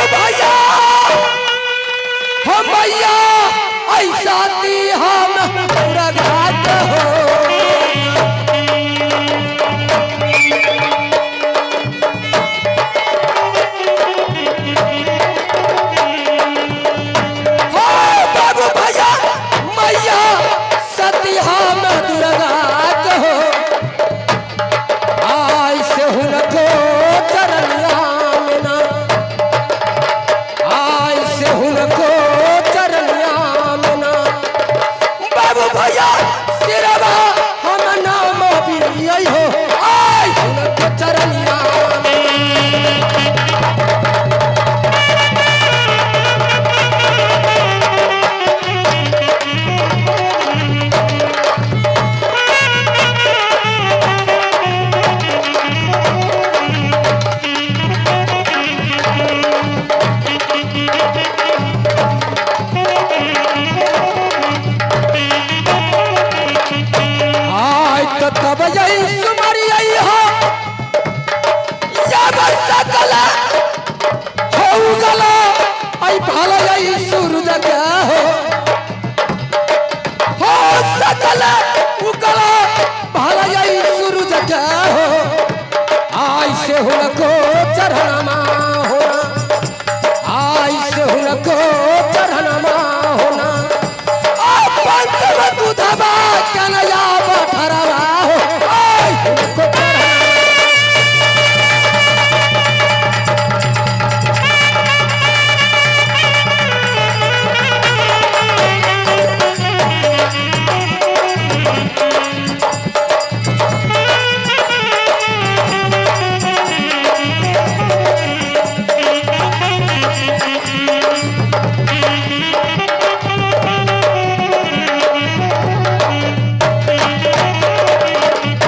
बाबू भैया हम भैया ऐसा ती हम पूरा घाट हो। हो बाबू भैया मैया सती हम दुर्गा हो। आय से हुनको चरनिया में ना, आय से हुनको चरनिया में ना। बाबू भैया सिरवा हम नाम बियै हो, आय हुनको चरनिया में। आय तो तब यही सुमरियै हो, या सकला हो गला आई भला यही सूरज के हो। हो सकला उगला भला यही सूरज के हो। आय से हुनको चढ़नमा होना, आय से हुनको चढ़नमा होना। आ पंचम दूधवा कनया बठरवा हो, आय हुनको चढ़नमा।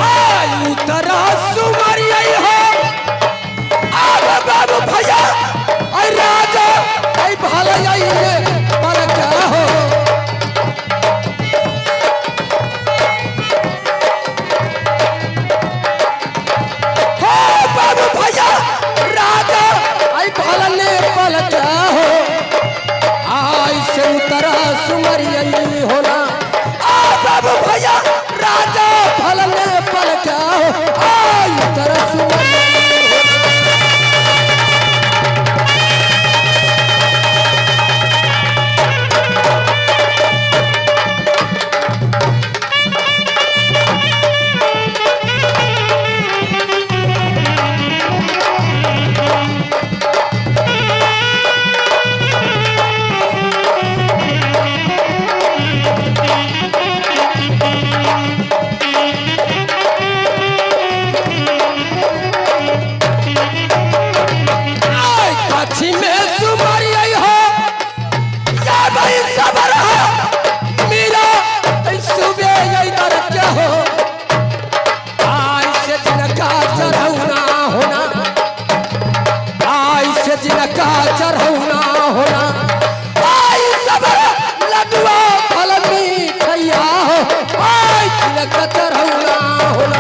आय उतरा सुमरियै हो, आब बाबू भैया ऐ राजा ऐ भलयै ने पर क्या हो। हो बाबू भैया राजा ऐ भलने पल क्या हो। आय से उतरा सुमरियै होना, आ बाबू भैया राजा भलने पल क्या हो। आय उतरा सुमरियै होना। आय काछी में सुमरियै हो, या भाई सबर हो मीरा सुबे यही दर क्या हो। आय से जिनका चढ़ौना होना, आय से जिनका चढ़ौना होना। आय सबर लडुआ फल मिठैया हो, आय जिनका चढ़ौना होना।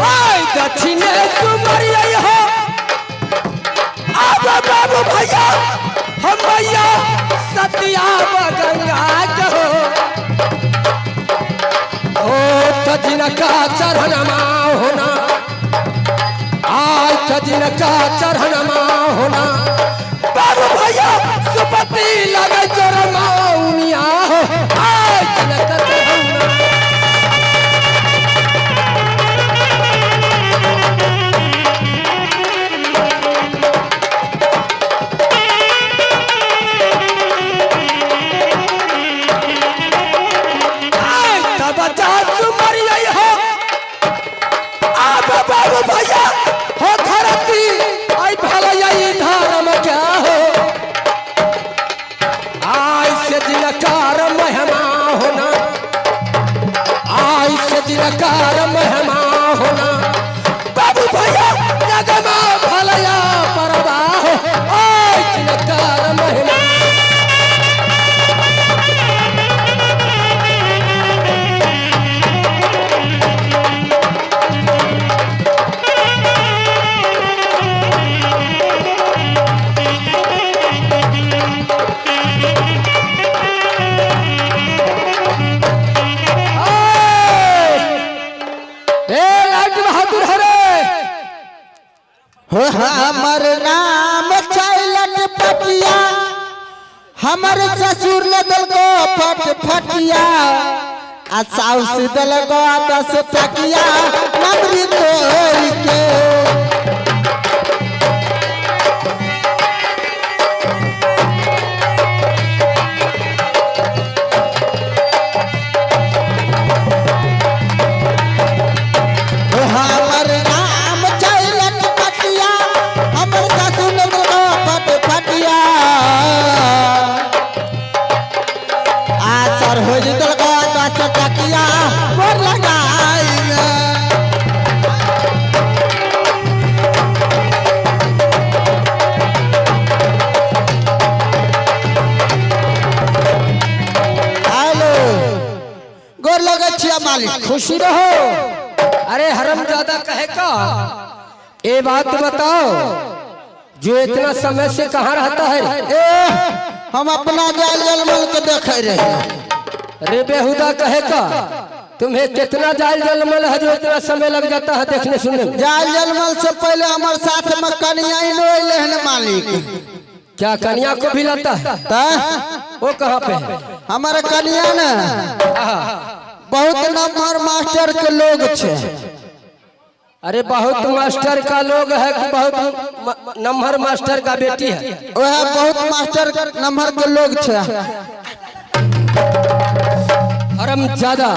आय दक्षिणे सुमरियै हो, आब बाबू भैया हम भैया सतिया गंगा के हो। ओ तजिनका चढ़नमा होना, आय तजिनका चढ़नमा होना। बाबू भैया सुपति लगे चोरमाउनिया हो, आय जिनका चढ़ौना। आय तब जा सुमरियै हो, आब बाबू भैया हो धरती आई भलयै धर्म क्या हो। आय से जिनकार महिमा होना, आय से जिनकार महिमा होना। भैया लगमा भलया परवा हो ओय चिलकार महिमा। ए लाइट बहादुर हरे हो हमर नाम चैलट पटिया, हमर ससुर ने दलको फट फटिया, आ साउस दलको 10 टकिया नमरी तोड़ के। हो हमर नाम चैलट पटिया, हमर ससुर ने दलको फट फटिया, आ सर हो दलको 10 टकिया गोर लगाई। हेलो, गोर लगै छियै मालिक। खुशी रहो। अरे हरम ज्यादा कहे का ये बात बताओ, जो इतना समय से कहाँ रहता है? ए हम अपना जाल जलमल के देखे रहे। रे बेहुदा कहे का, तुम्हें कितना जाल जलमल है जो इतना समय लग जाता है देखने सुनने में? जाल जलमल से पहले हमार साथ में कनिया अइले हन मालिक। क्या कन्या को भी लाता है? त वो कहाँ पे है? हमार कनिया ने आहा। बहुत नंबर मास्टर के लोग छे। अरे बहुत मास्टर का लोग है कि बहुत नंबर मास्टर का बेटी है? वह बहुत मास्टर नंबर के लोग छे। हरम ज्यादा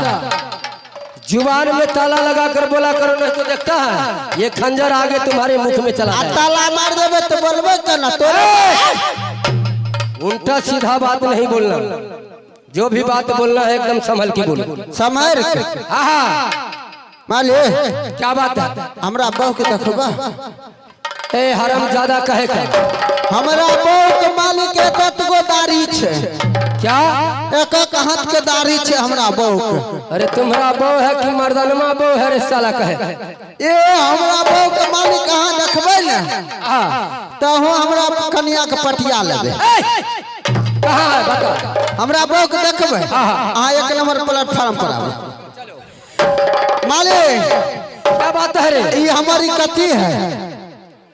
जुबान में ताला लगा कर बोला करो, नहीं तो देखता है ये खंजर आगे तुम्हारे मुख में चला आ जाएगा। ताला मार देबे तो बोलबे केना तोरे? उल्टा सीधा बात नहीं बोलना, जो भी बात बोलना है एकदम संभल के बोलो। समर के। हाँ हाँ। मालिक क्या बात है? हमरा बहू के देखबा। ए हरम ज्यादा कहे का, हमरा बहू के मालिक एक गो दाढ़ी छे। क्या? एक एक हाथ के दाढ़ी छे हमरा बहू के। अरे तुम्हारा बहू है कि मर्दनमा बहू है रे साला कहे? ए हमरा बहू के मालिक अहाँ देखबै ने हाँ तऽ हमरा कनिया के पटिया लेबै। कहाँ है बता। हमरा बहू के देखबै अहाँ एक नंबर प्लेटफॉर्म पर आबू। मालिक क्या बात है रे? ये हमारी कथी है?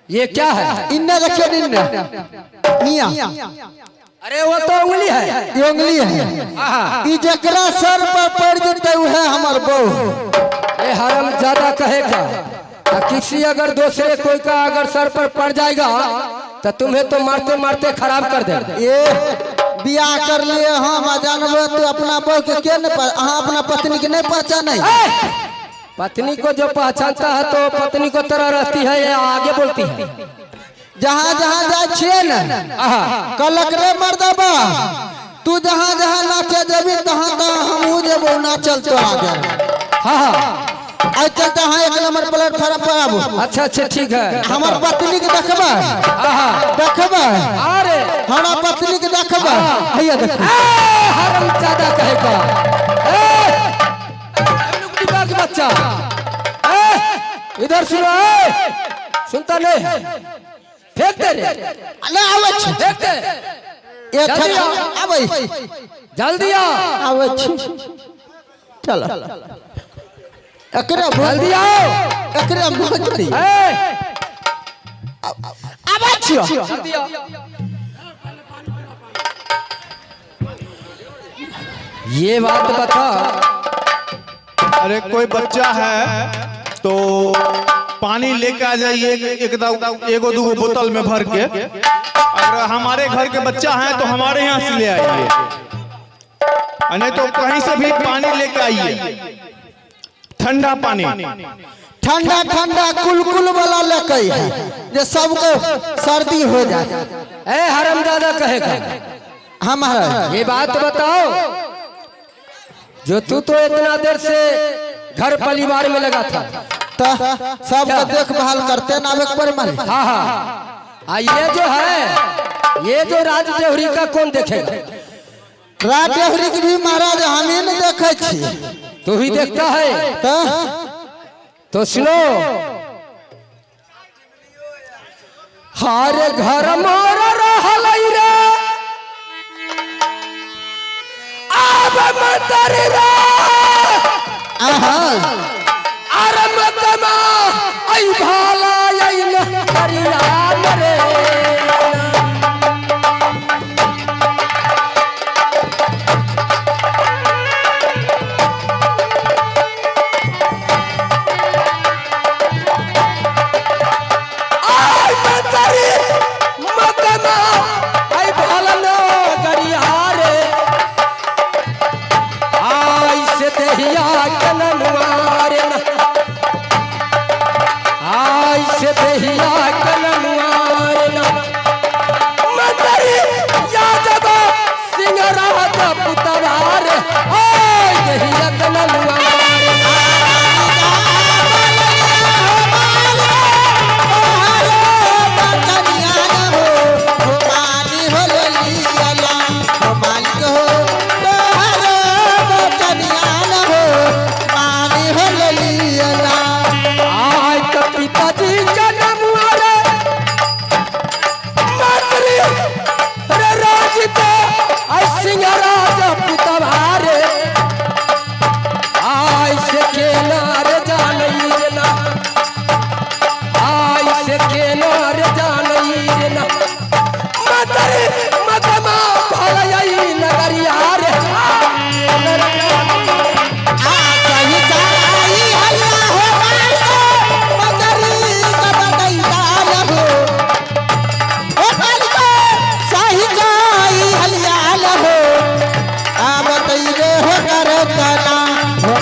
ये क्या है? इन्ने देखियो इन्ने मियां। अरे वो तो उंगली है। ये उंगली है। आहा। ई जकरा सर पर पड़ जते उहे हमर बहू। ए हरम ज्यादा कहेगा किसी अगर दूसरे कोई का अगर सर पर पड़ जाएगा तो तुम्हें तो मारते मारते खराब कर देगा। ए बियाह कर लिए हम आ जानबो तो अपना बहू के के नहीं, अहाँ अपना पत्नी के नहीं पहचाने? पत्नी को जो पहचानता है तो पत्नी को तरह रहती है या आगे बोलती है। जहाँ जहाँ जाए छियै ने कहलक रे मर्दबा तू जहाँ जहाँ नाचे जेबी तहाँ तहाँ हमहूँ जेबो नाचल तो आगे। हाँ हाँ। आइ चलते अहाँ एक नंबर प्लेटफॉर्म पर आबू। अच्छा अच्छा ठीक है। हमर पत्नी के देखबै? देखबै? अरे हमरा पत्नी के देखबै? हैया देखबै। हरम ज्यादा कहेगा के बच्चा, इधर सुनो, सुनता नहीं, फेंक दे रे। नहीं आबै छी। फेंक दे। जल्दी आबै। जल्दी आ। आबै छी। चलो एकरे जल्दी आओ। एकरे भोज दी। आबै छी। जल्दी आओ। ये बात बता। अरे कोई बच्चा है तो पानी लेके आ जाइए एगो दूगो बोतल में भर के। अगर हमारे घर के बच्चा है तो हमारे यहाँ से ले आइए, नहीं तो कहीं से भी पानी लेके आइए, ठंडा पानी। ठंडा ठंडा कुलकुल वाला लेके है जे सबको सर्दी हो जाए। ए हरामजादा कहेगा हमारा ये बात बताओ, जो तू तो इतना देर से घर परिवार में लगा था। तो सबके देखभाल करते ना आवे के पड़े मालिक। हाँ हाँ ये जो है, ये जो राज देवरी का कौन देखेगा? राज देवरी के भी महाराज हम ही नहीं देखे छी। तू ही देखता है। तो सुनो, हार घर मोर रहलै रे आब मतर रे आहा अरे मतमा ऐ भाला ऐ न करिया रे। आई मतरी मतमा ऐ भाला न करिया रे। आई से दहिया कननुआरे न, आई से दहिया कननुआरे न। मतरी या जब सिंह राज पुतवार आई दहिया कननुआरे। आय तो पिताजी का नमुआरे मातरी रे राज तो आई सिंह राज पुतवारे। आय से केनार जानई रे ना, आय से केनार जानई रे ना। मातरी मतमा भलई नगरिया रे।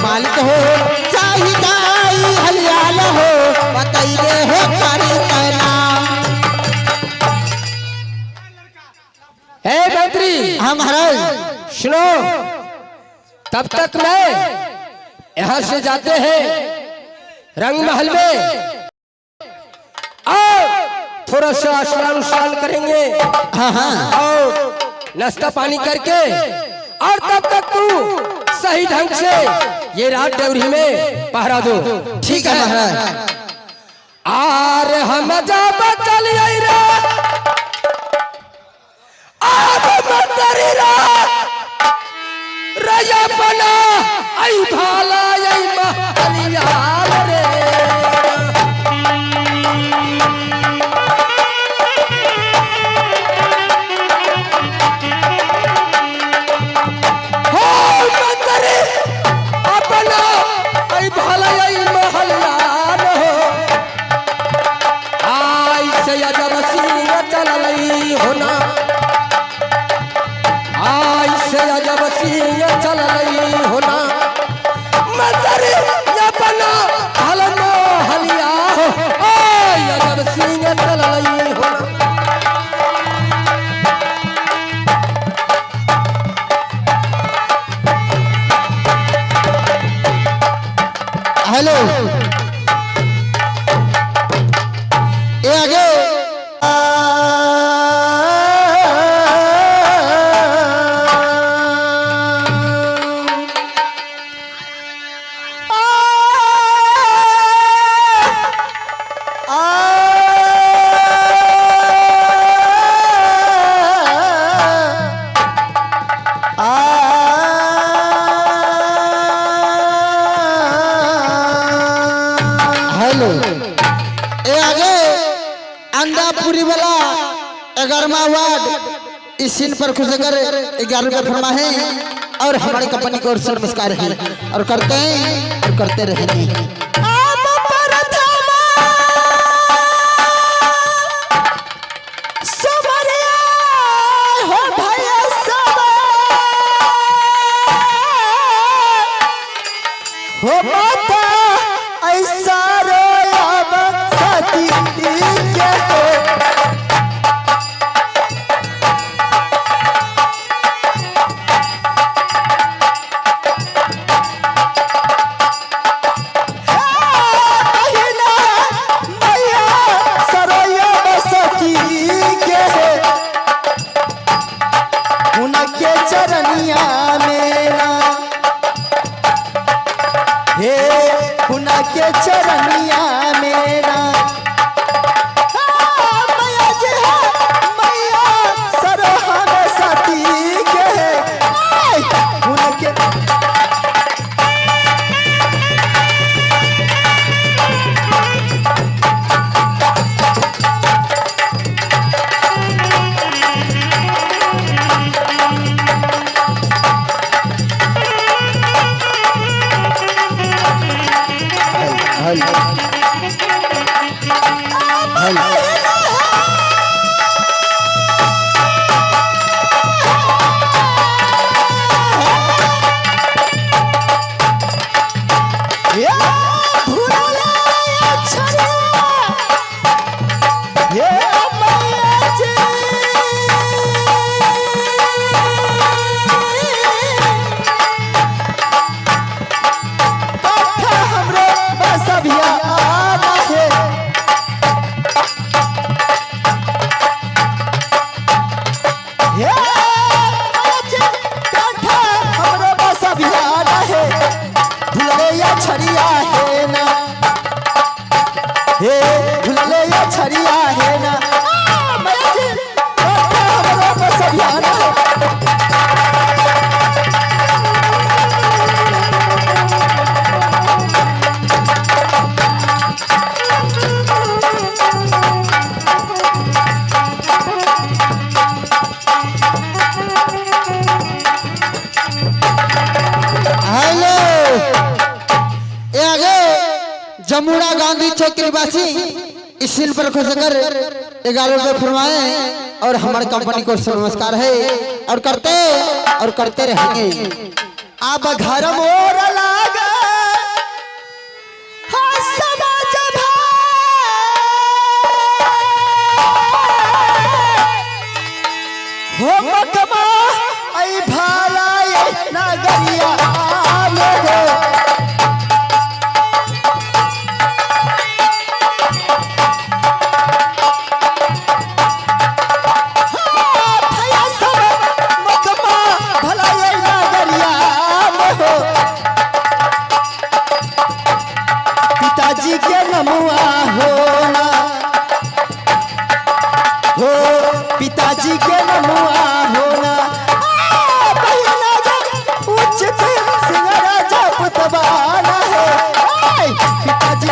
मालिक हो चाही जाई हलियाल हो बताइए हो करतना। हे मंत्री हम महाराज सुनो, तब तक मैं यहाँ से जाते हैं रंग महल में और थोड़ा सा स्नान उस्नान करेंगे। हाँ हाँ और नाश्ता पानी करके, और तब तक तू सही ढंग से ये रात देवरी में पहरा दो। ठीक है महाराज। आर हम जब चलिए रे आब मतरी रे रया बना ऐ भाला ऐ महलिया रे। हो मतरी अपना ऐ भाला ऐ महलिया हो। आई से अजब सिंह चललई होना, आई से अजब सिंह चललई होना। मतरी अपना हल मोहलिया हो, आई अजब सिंह चललई होना। हेलो ये आगे हेलो ए आगे अंडापुरी वाला 11वां वार्ड इस सीन पर खुश कर 11 रुपये फरमा है और हमारी कंपनी को ओर से नमस्कार है और करते हैं और करते रहेंगे। हो माता ऐसा रोया सती के हो। हे के चरनिया मेरा। हाँ, मैया जी है, मैया सरोहा में सती के है। आय, उनके हेलो हेलो ये भूला छड़िया, ये मैया जी। कट्ठा हमरो बसबिया आना है। ये मैया जी, कट्ठा हमरो बसबिया आना है। भुलले या छड़िया है ना, हे भुलले या छड़िया है ना। आ, मैया जी, कट्ठा हमरो बसबिया आना है। हेलो ये आगे जमुना गांधी चौक के निवासी इस सीन पर खुश कर 11 रुपये फरमाए और हमारे कंपनी को नमस्कार है और करते रहेंगे। अब घर मोर लागा, हाँ समाज भाई। हो मकमा ऐ भाला ये नगरिया आलो हो। हाँ, भैया सब मकमा भला ये नगरिया आलो हो। पिताजी के नमुआ होना हो, पिताजी के नमुआ होना। आ, बहिना जब उचित सिंह राजा पुतवाना है। आय, पिताजी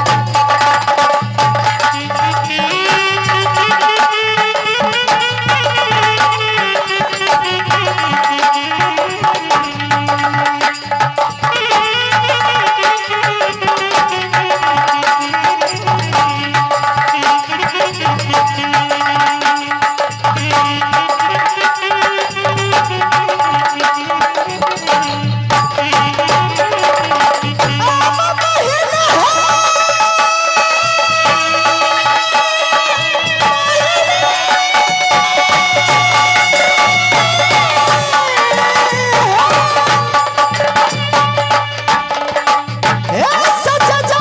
ए सच जा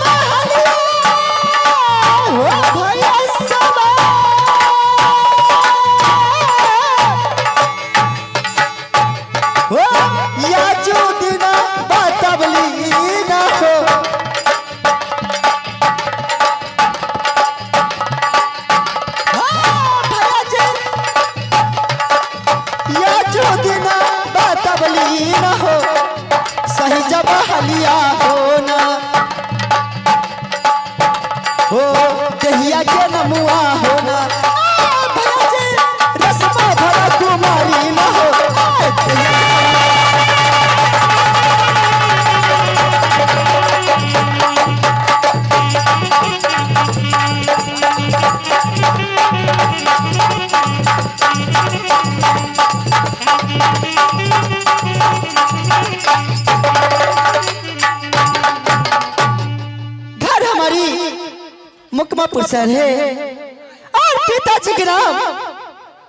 बहनिया, हो भैया सब। हो या जो दिना बातबली ना हो। हाँ, भैया जी, या जो दिना बातबली ना हो, सही जब हलिया होना हो, दहिया के नमुआ होना। आ, भैया जी, रसमा भरा कुमारी ना हो। आ, दहिया के घर हमारी मुकमापुर शहर है और पिताजी के नाम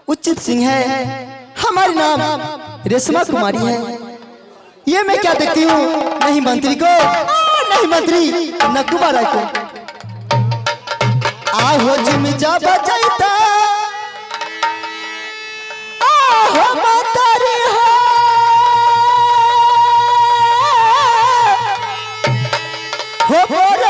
उचित सिंह है, हमारे नाम रेशमा कुमारी है। ये मैं क्या देखती हूँ, नहीं मंत्री को और नहीं मंत्री न कुमारा को। आहो जिम जा बजाइता, आहो मातारी हो, हो।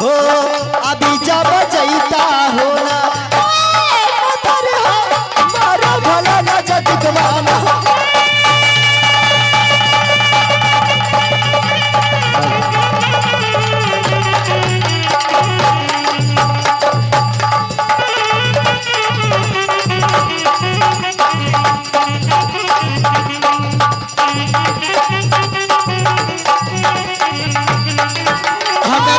हो अभी जब जैता हो ना मदर हो मारो भला ना जदुकवाना हो। हमें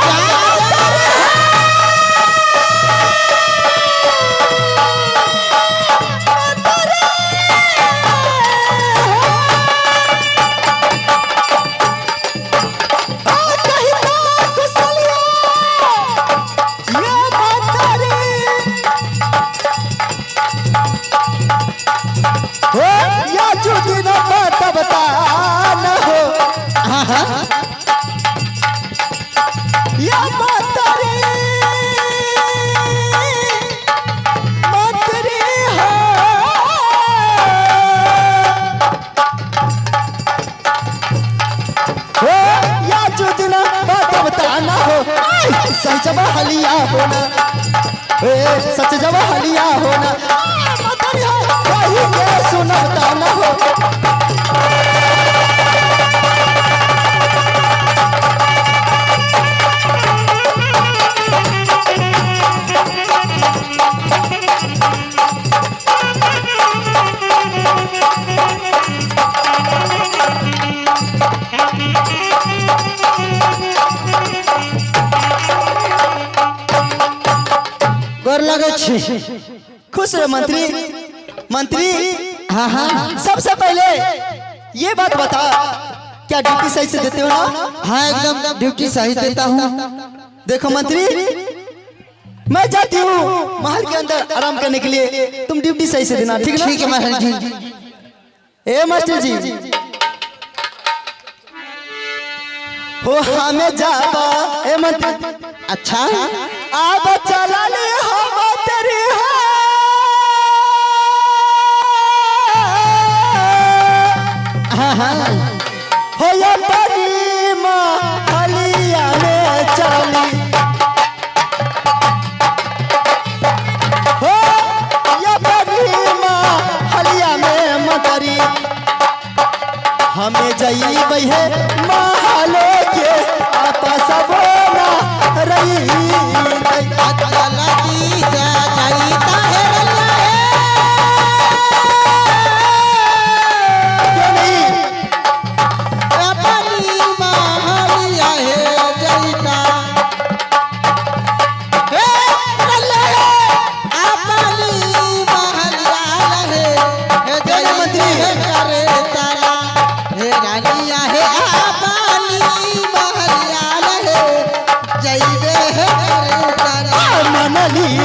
कहता कुशलिया ये मातारी हो या चुदी न बात बता न हो हाँ हाँ या मातारी मातरी हो हो या चुदी न बात बता न हो सही जब हलिया होना ए सच जब हलिया होना मातारी हो वही के सुनता न हो। गोर लगै छी। खुश रहो मंत्री। मंत्री हाँ हाँ सबसे पहले ये बात बता, क्या ड्यूटी सही से देते हो ना? हाँ एकदम ड्यूटी सही देता हूँ। देखो मंत्री, मैं जाती हूँ महल के अंदर आराम करने के लिए, तुम ड्यूटी सही से देना, ठीक ना? ठीक है महाराज जी। ए मास्टर जी, हो हमें जाबा ए मंत्री। अच्छा आब चला ले हम तेरे हाँ हाँ हो या पानी हलिया में चली हो या पानी हलिया में मतरी हमें जईबै है महलो के आपा सबो ना रही। अदालती से जाईता है रल्ला है। क्यों नहीं? अपनी महलिया है जाईता। हे रल्ला है, अपनी महलिया है, हे जय मंत्री। हे करे तारा, हे रानिया है, अपनी महलिया है, जईबे है करे तारा। मनली